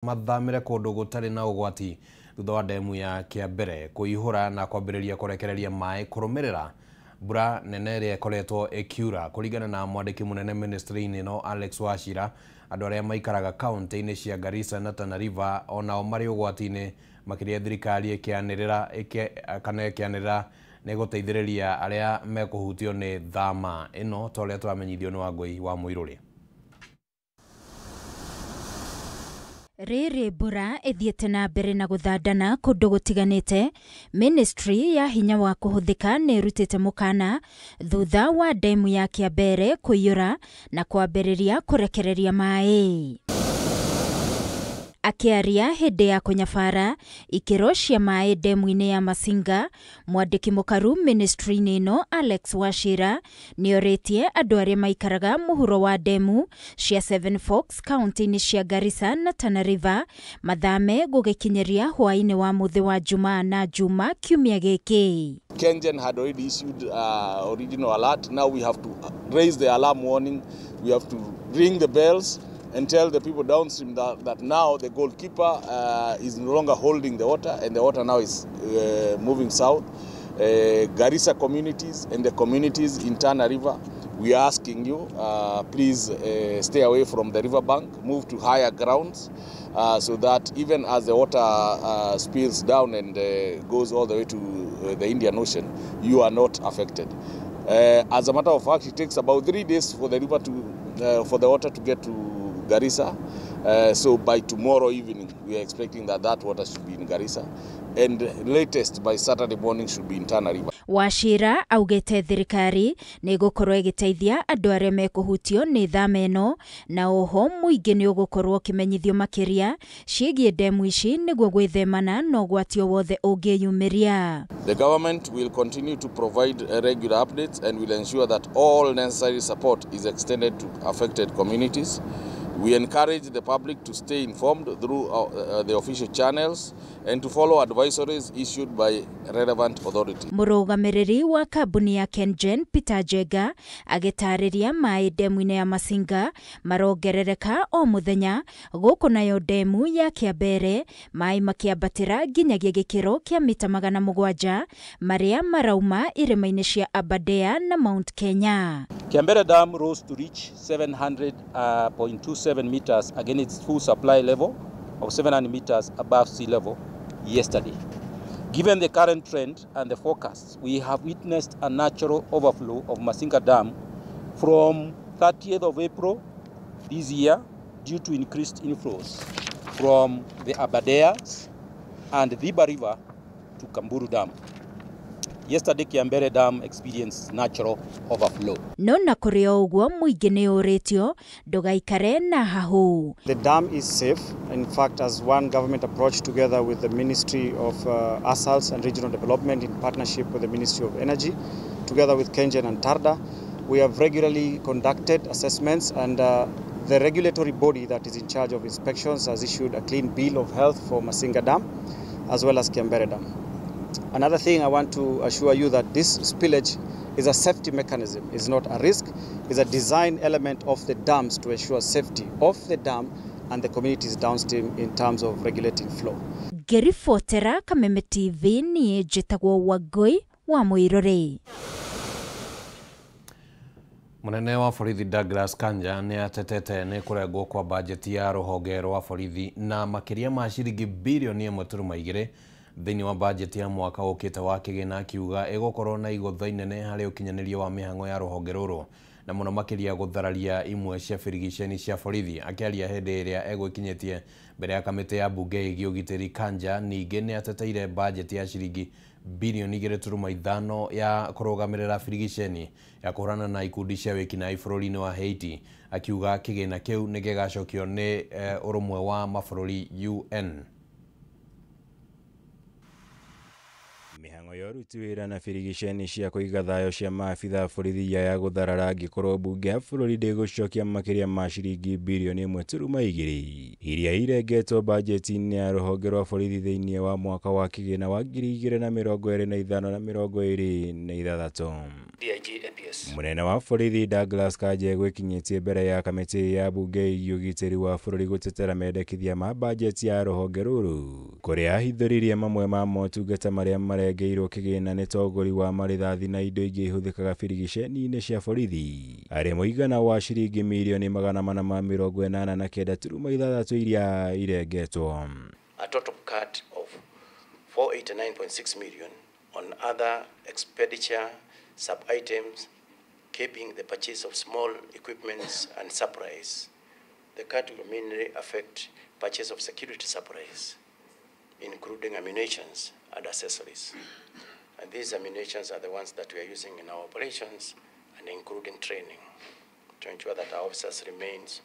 Mathamĩre kũndũ gũtarĩ na ũgwati thutha wa ndemu ya Kĩambere kũihũra na kwambĩrĩria kũrekereria maĩ kũrũmĩrĩra mbura nene ĩrĩa ĩkoretwo ĩkiura. Kũringana na mwandĩki mũnene ministry-inĩ ĩno Alex Wachira, andũ arĩa maikaraga kaunti-inĩ cia Garissa na Tana River onao marĩ ũgwati-inĩ makĩria thirikari ĩkĩanĩrĩra kana ĩkĩanĩrĩra nĩ gũteithĩrĩria arĩa mekũhutio nĩ thama ĩno ta ũrĩa tũramenyithio nĩ Wangũi wa Mũirũrĩ. Rĩrĩ mbura ĩthiĩte na mbere na gũthandana kũndũ gũtiganĩte, ministry ya hinya wa kũhũthĩka nĩ ĩrutĩte mũkana thutha wa ndemu ya Kĩambere kũiyũra na kwambĩrĩria kũrekereria maĩ. Akĩaria hĩndĩ ya kũnyabara ikĩro cia maĩ ndemu-inĩ ya Masinga, mwandĩki mũkaru ministry-inĩ ĩno Alex Wachira nĩorĩtie andũ arĩa maikaraga mũhuro wa ndemu cia Seven Forks kaunti-inĩ cia Garissa na Tana River mathame gũgĩkinyĩria hwaĩ-inĩ wa mũthĩ wa Jumaa na Juma kiumia gĩkĩ. KenGen had already issued original alert. Now we have to raise the alarm warning. We have to ring the bells and tell the people downstream that now the goalkeeper is no longer holding the water, and the water now is moving south. Garissa communities and the communities in Tana River, we are asking you, please stay away from the riverbank, move to higher grounds, so that even as the water spills down and goes all the way to the Indian Ocean, you are not affected. As a matter of fact, it takes about 3 days for the river to, for the water to get to Garissa. So by tomorrow evening, we are expecting that water should be in Garissa, and latest by Saturday morning should be in Tana River. Wachira augĩte thirikari nĩ ĩgũkorwo ĩgĩteithia andũ arĩa mekũhutio nĩ thama ĩno, na oho mũingĩ nĩ ũgũkorwo ũkĩmenyithio makĩria ciĩgiĩ ndemu ici nĩguo gwĩthemana na ũgwati o wothe ũngĩyumĩria. The government will continue to provide regular updates and will ensure that all necessary support is extended to affected communities. We encourage the public to stay informed through the official channels and to follow advisories issued by relevant authorities. Mũrũgamĩrĩri wa kambuni ya KenGen Peter Njenga agĩtarĩria maĩ ndemu-inĩ ya Masinga marongerereka o mũthenya, gũkũ nayo ndemu ya Kĩambere maĩ makĩambatĩra nginyagia gĩkĩro kĩa mita 700 marĩa marauma irĩma-inĩ cia Aberdare na Mount Kenya. Kiambere Dam rose to reach 700.27 meters against its full supply level of 700 meters above sea level yesterday. Given the current trend and the forecasts, we have witnessed a natural overflow of Masinga Dam from 30th of April this year due to increased inflows from the Aberdares and Thiba River to Kamburu Dam. Yesterday, Kiambere Dam experienced natural overflow. No na kũrĩ o ũguo mũingĩ nĩ ũrĩtio ndũgaikare na hahũ. The dam is safe. In fact, as one government approach together with the Ministry of ASALs and Regional Development in partnership with the Ministry of Energy, together with KenGen and TARDA, we have regularly conducted assessments, and the regulatory body that is in charge of inspections has issued a clean bill of health for Masinga Dam as well as Kiambere Dam. Another thing I want to assure you that this spillage is a safety mechanism, it's not a risk, it's a design element of the dams to ensure safety of the dam and the communities downstream in terms of regulating flow. Ngĩribotera Kameme TV niĩ njĩtagwo Wangũi wa Mũirũrĩ. Mũnene wa borithi Douglas Kanja nĩ atetete nĩ kũrengwo kwa bajeti ya rũhonge rwa borithi na makĩria ma ciringi birioni 1.2 thĩinĩ wa bajeti ya mwaka ũkĩte wa kĩgĩna, akiuga ĩgũkorwo na igũtha inene harĩ ũkinyanĩria wa mĩhang'o ya rũhonge rũrũ na mũno makĩria gũthararia imwe cia birigiceni cia borithi. Akĩaria hĩndĩ ĩrĩa egwĩkinyĩtie mbere ya kamĩtĩ ya mbunge ĩgiĩ ũgitĩri, Kanja ningĩ nĩ ateteire bajeti ya ciringi birioni 2.5 ya kũrũgamĩrĩra birigiceni ya kũhũrana na ikundi cia wĩkinaĩ bũrũri-inĩ wa Haiti, akiuga kĩgĩna kĩu nĩ gĩgacokio nĩ ũrũmwe wa mabũrũri UN. Mĩhang'o ya ũruti wĩra na birigiceni cia kũiga thayũ cia maabitha a borithi ya gũtharara angĩkorwo mbunge ya bũrũri ndĩgũcokia makĩria ma ciringi birioni 1.2 iria irengetwo bajeti-inĩ ya rũhonge rwa borithi thĩinĩ wa mwaka wa kĩgĩna wa 2025 na 2026. DIG APS. Munene wa borithi Douglas Kanja gwĩkinyĩtie mbere ya kamĩtĩ ya bunge ĩgiĩ ũgitĩri wa bũrũri gũtetera mendekithia ma bajeti ya rũhonge rũrũ kũrĩa ahithũririe mamwe ma motungata marĩa marengeirwo kĩgĩna nĩ togori wa marĩthathi na indo ingĩ ihũthĩkaga birigiceni-inĩ cia borithi arĩ mũigana wa ciringi mirioni 489.6 iria irengetwo. A total cut of 489.6 million on other expenditure sub-items, keeping the purchase of small equipments and supplies. The cut will mainly affect purchase of security supplies, including ammunitions and accessories. And these ammunitions are the ones that we are using in our operations and including training to ensure that our officers remains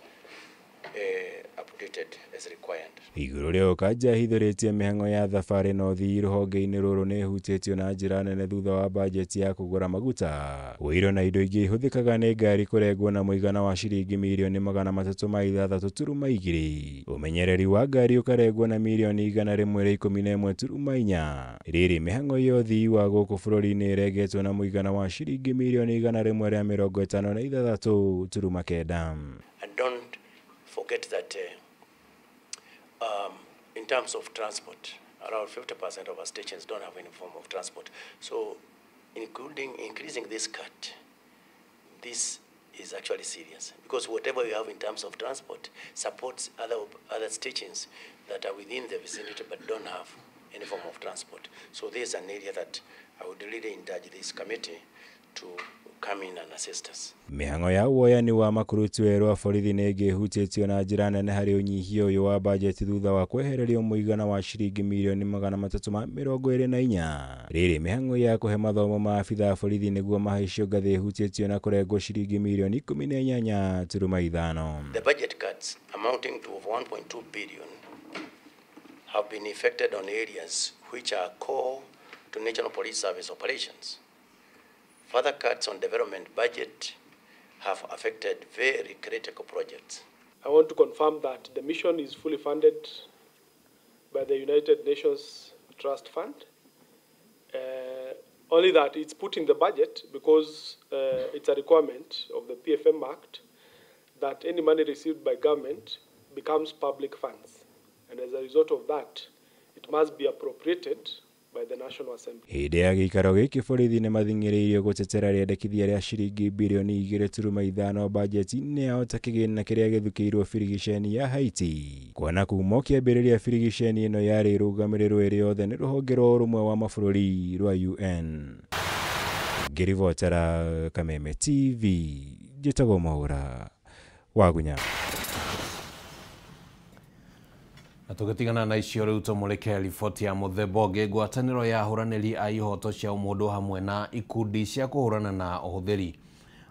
updated as required. Igũrũ rĩa Kanja ahithũrĩtie mĩhang'o ya thabarĩ na ũthii rũhonge-inĩ rũrũ nĩ ĩhutĩtio na njĩra nene thutha wa bajeti ya kũgũra maguta ũiro na indo ingĩ ihũthĩkaga nĩ ngari kũrengwo na mũigana wa ciringi mirioni 306.2, ũmenyereri wa ngari ũkarengwo na mirioni 111.4. Rĩrĩ mĩhang'o ya ũthii wa gũkũ bũrũri-inĩ ĩrengetwo na mũigana wa ciringi mirioni 156.9. And don't forget that in terms of transport, around 50% of our stations don't have any form of transport. So including increasing this cut, this is actually serious, because whatever we have in terms of transport supports other stations that are within the vicinity but don't have any form of transport. So this is an area that I would really encourage this committee to come in and assist us. Mĩhang'o ya woyani wa makurutu erũ a borithi nĩ ĩngĩ ĩhutĩtio na njĩra nene harĩ ũnyihia ũyũ wa bajeti thutha wa kwehererio mũigana wa ciringi mirioni 324. Rĩrĩ mĩhang'o ya kũhe mathomo ma abithaa a borithi nĩguo mahaicio ngathĩ ĩhutĩtio na kũrengwo ciringi mirioni 18.5. The budget cuts amounting to over 1.2 billion have been effected on areas which are core to National Police Service operations. Further cuts on development budget have affected very critical projects. I want to confirm that the mission is fully funded by the United Nations Trust Fund. Only that it's put in the budget because it's a requirement of the PFM Act that any money received by government becomes public funds. And as a result of that, it must be appropriated by the National Assembly. Hĩndĩ ya gĩikaro gĩkĩ borithi nĩ mathing'ĩrĩirio gũtetera rĩendekithia rĩa ciringi birioni 2.5 bajeti-inĩ yao ta kĩgĩna kĩrĩa gĩthukĩirwo birigiceni ya Haiti. Kuona kuma kĩambĩrĩria birigiceni ĩno yarĩ ĩrũgamĩrĩrwo ĩrĩ yothe nĩ rũhonge rwa ũrũmwe wa mabũrũri rwa UN. Ngĩribotera Kameme TV, njĩtagwo Mwaũra Wagunya. Na tũgĩtigana na icio rĩu tũmũrĩke riboti ya mũthemba ũngĩ. Ngwatanĩro ya ahũranĩri a ihoto cia ũmũndũ hamwe na ikundi cia kũhũrana na ũhũthĩri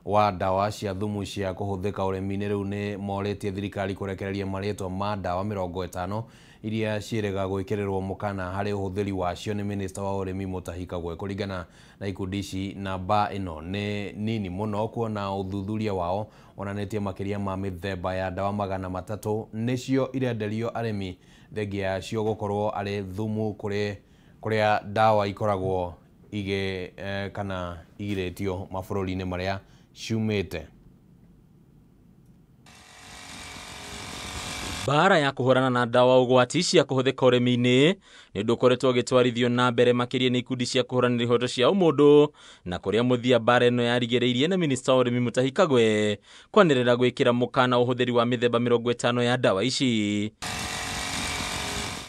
wa ndawa cia thumu cia kũhũthĩka ũrĩmi-inĩ rĩu nĩ morĩtie thirikari kũrekereria marĩtwa ma ndawa 50 iria ciĩrĩga gwĩkĩrĩrwo mũkana harĩ ũhũthĩri wacio nĩ minista wa ũrĩmi Mutahi Kagwe. Kũringana na ikundi ici, namba ĩno nĩ nini mũno kuona ũthuthuria wao wonanĩtie makĩria ma mĩthemba ya ndawa 300 nĩcio irenderio arĩmi, thengia yacio gũkorwo arĩ thumu kũrĩa ndawa ikoragwo igĩ kana igirĩtio mabũrũri-inĩ marĩa ciumĩte. Mbara ya kũhũrana na ndawa ũgwati cia kũhũthĩka ũrĩmi-inĩ nĩ ũndũ ũkoretwo ũgĩtwarithio na mbere makĩria nĩ ikundi cia kũhũranĩra ihoto cia ũmũndũ, na kũrĩa mũthia mbara ĩno yarigĩrĩirie na minista wa ũrĩmi Mutahi Kagwe kwanĩrĩra gwĩkĩra mũkana ũhũthĩri wa mĩthemba 50 ya ndawa ici.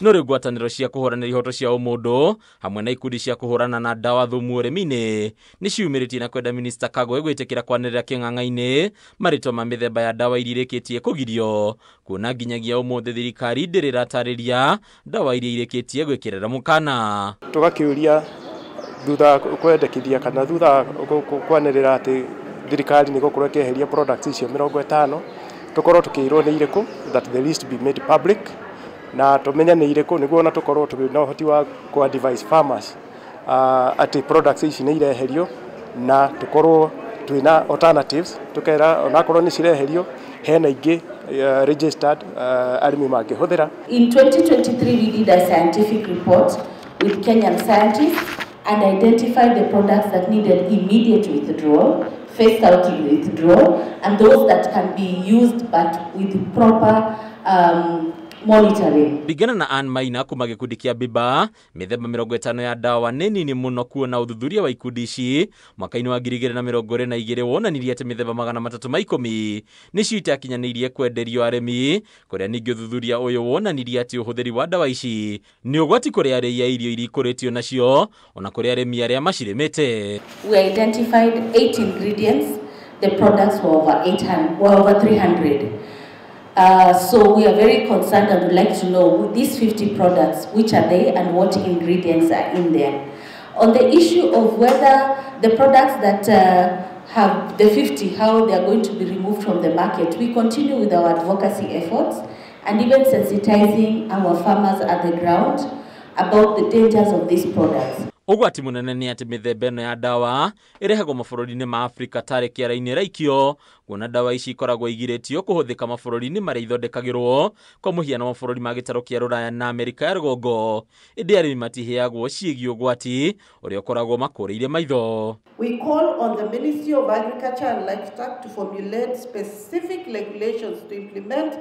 No rĩu ngwatanĩro cia kũhũranĩra ihoto cia ũmũndũ hamwe na ikundi cia kũhũrana na ndawa thumu ũrĩmi-inĩ nĩ ciumĩrĩtie na kwenda minista Kagwe gwĩtĩkĩra kwanĩrĩra kĩng'ang'a-inĩ marĩtwa ma mĩthemba ya ndawa iria irĩkĩtie kũgirio, kuona nginyagia ũmũthĩ thirikari ndĩrĩ ĩratarĩria ndawa iria irĩkĩtie gwĩkĩrĩra mũkana. Tũgakĩũria thutha kwendekithia kana thutha kwanĩrĩra atĩ thirikari nĩ gũkorwo ĩkĩeheria products icio 50, tũkorwo tũkĩirwo nĩ irĩkũ, that the list be made public, na tumenye nĩ irĩkũ nĩguo ona tũkorwo tũrĩ na ũhoti wa kũ advise farmers atĩ products ici nĩ ireherio, na tũkorwo twĩna alternatives, tũkera onakorwo nĩ cireherio hena ingĩ registered arĩmi mangĩhũthĩra. In 2023 we did a scientific report with Kenyan scientists and identified the products that needed immediate withdrawal phased out to withdraw, and those that can be used but with proper monitoring. Ringana na Ann Maina kuma gikundi kia Biba, mithemba 50 ya ndawa nĩ nini mũno kuona ũthuthuria wa ikundi ici mwaka-inĩ wa 2022 wonanirie atĩ mĩthemba 310 nĩcio itakinyanĩirie kwenderio arĩmi, kũrĩa ningĩ ũthuthuria ũyũ wonanirie atĩ ũhũthĩri wa ndawa ici nĩ ũgwati kũrĩ arĩi a irio iria ikũrĩtio nacio ona kũrĩ arĩmi arĩa macirĩmĩte. We identified 8 ingredients. The products were over 800, were over 300. So we are very concerned and would like to know these 50 products, which are they and what ingredients are in there. On the issue of whether the products that have the 50, how they are going to be removed from the market, we continue with our advocacy efforts and even sensitizing our farmers at the ground about the dangers of these products. Ũgwati mũnene nĩ atĩ mĩthemba ĩno ya ndawa ĩrehagwo mabũrũri-inĩ ma Afrika tarĩ kĩara-inĩ ĩraikio, kuona ndawa ici ikoragwo igirĩtio kũhũthĩka mabũrũri-inĩ marĩa ithondekagĩrwo, kwa mũhiano mabũrũri ma gĩtarũ kĩa Rũraya na Amerika ya rũgongo, ĩndĩ arĩmi matiheagwo ciĩgiĩ ũgwati ũrĩa ũkoragwo makũrĩire maitho. We call on the Ministry of Agriculture and Livestock to formulate specific regulations to implement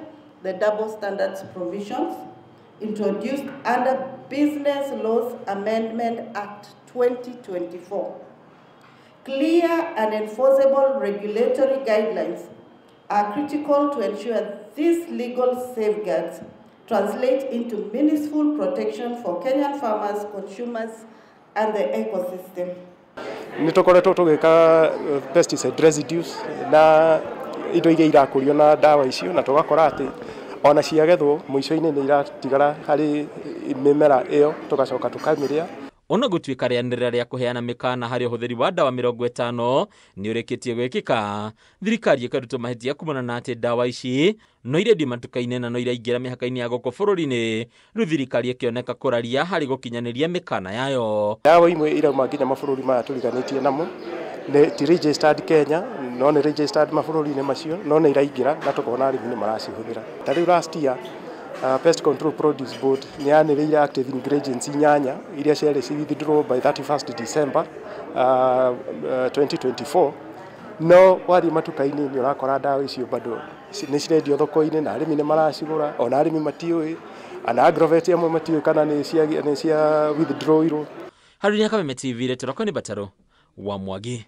the double standards provisions introduced under Business Laws Amendment Act 2024. Clear and enforceable regulatory guidelines are critical to ensure these legal safeguards translate into meaningful protection for Kenyan farmers, consumers, and the ecosystem. Nĩ tũkoretwo tũgĩka pesticide residues na indo iria irakũrio na ndawa icio, na tũgakora atĩ ona ciagethwo mũico-inĩ nĩ iratigara harĩ mĩmera ĩyo, tũgacoka tũkamĩrĩa. Ona gũtuĩka rĩanĩrĩra rĩa kũheana mĩkana harĩ ũhũthĩri wa ndawa 50 nĩ ũrĩkĩtie gwĩkĩka, thirikari ĩkarutwo mahĩtia kumana na atĩ ndawa ici no irendio matuka-inĩ na no iraingĩra mĩhaka-inĩ ya gũkũ bũrũri-inĩ, rĩu thirikari ĩkĩoneka kũraria harĩ gũkinyanĩria mĩkana yayo. Ndawa imwe irauma nginya mabũrũri maya tũriganĩtie namo, nĩ ti registered Kenya, no nĩ registered mabũrũri-inĩ macio, no nĩ iraingĩra na tũkona arĩmi nĩ maracihũthĩra. Ta rĩu last year Pest Control Produce Board nĩ yanĩrĩire active ingredients 8 iria ciarĩ withdraw by 31st December 2024, no wathiĩ matuka-inĩ nĩ ũrakora ndawa icio bado nĩ cirendio thoko-inĩ na arĩmi nĩ maracigũra, ona arĩmi matiũĩ, ana agrovet amwe matiũĩ kana nĩ cia withdrawirwo. Harũni Kameme TV, rĩtũrako nĩ Bataro wa Mwagi.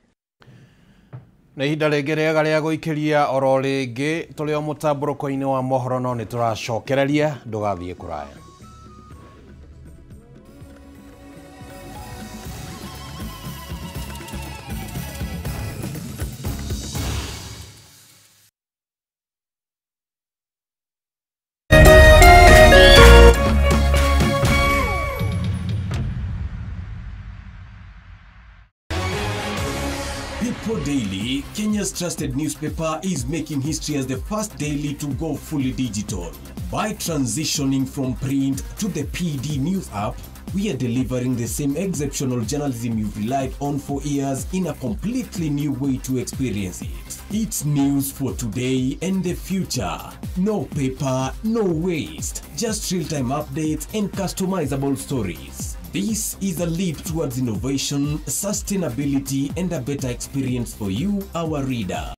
Nĩ ihinda rĩngĩ rĩega rĩa gũikĩria oro rĩngĩ tũrĩ o mũtambũrũko-inĩ wa mohoro, no nĩ tũracokereria, ndũgathiĩ kũraya. People Daily, Kenya's trusted newspaper, is making history as the first daily to go fully digital. By transitioning from print to the PD News app, we are delivering the same exceptional journalism you've relied on for years in a completely new way to experience it. It's news for today and the future. No paper, no waste, just real-time updates and customizable stories. This is a leap towards innovation, sustainability, and a better experience for you, our reader.